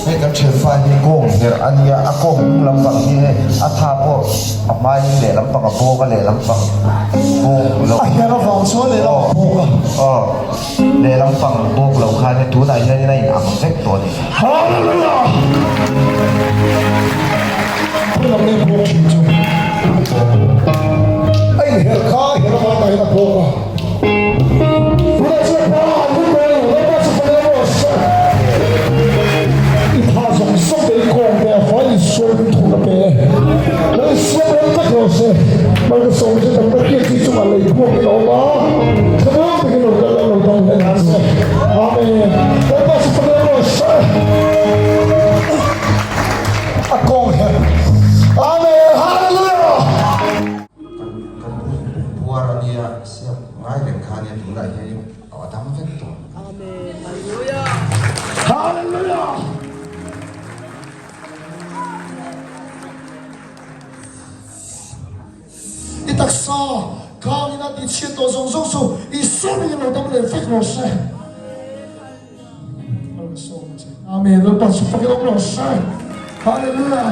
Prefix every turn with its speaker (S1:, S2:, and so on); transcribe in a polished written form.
S1: Hei kan thianpa hi kawng herh a nia, a kawng hnung lampang hi hei a tha pawh a hmain lehlam pang a bawk a lehlam pang bawk lo.
S2: A herh avang chuan lehlam a bawk a.
S1: Aw, lehlam pang bawk lo khan hei tunah hianin a in ang vek tawh a ni.
S2: Hallelujah! Khawilam nge bawk thin chu? A in herh kha a herh avang tah hian a bawk a. Tunah chuan pa an hun dawn lo, Lalpa chu ka leng rawh se. I tha zawng zawng te i kawng te a fai Isua in thu ka pe e. Lal Isua rem vek rawh se. Mal ka sawm che tam tak hian chi chungah lei buak in a awm a, thlamuang takin lo kal la lo dang hlen ang che. Amen. Lalpa chu ka leng rawh se. A kawng herh. Amen. Hallelujah.
S1: Kan buar a nia siam ngai reng kha nia tunah hianin a dam vek tawh.
S3: Amen. Hallelujah.
S2: Hallelujah. I taksa khangin a tihchhiat tawh zawng zawng chu Isua hmingin lo dam leh vek rawh se. Amen. Lalpa chu fakin awm rawh se. Hallelujah.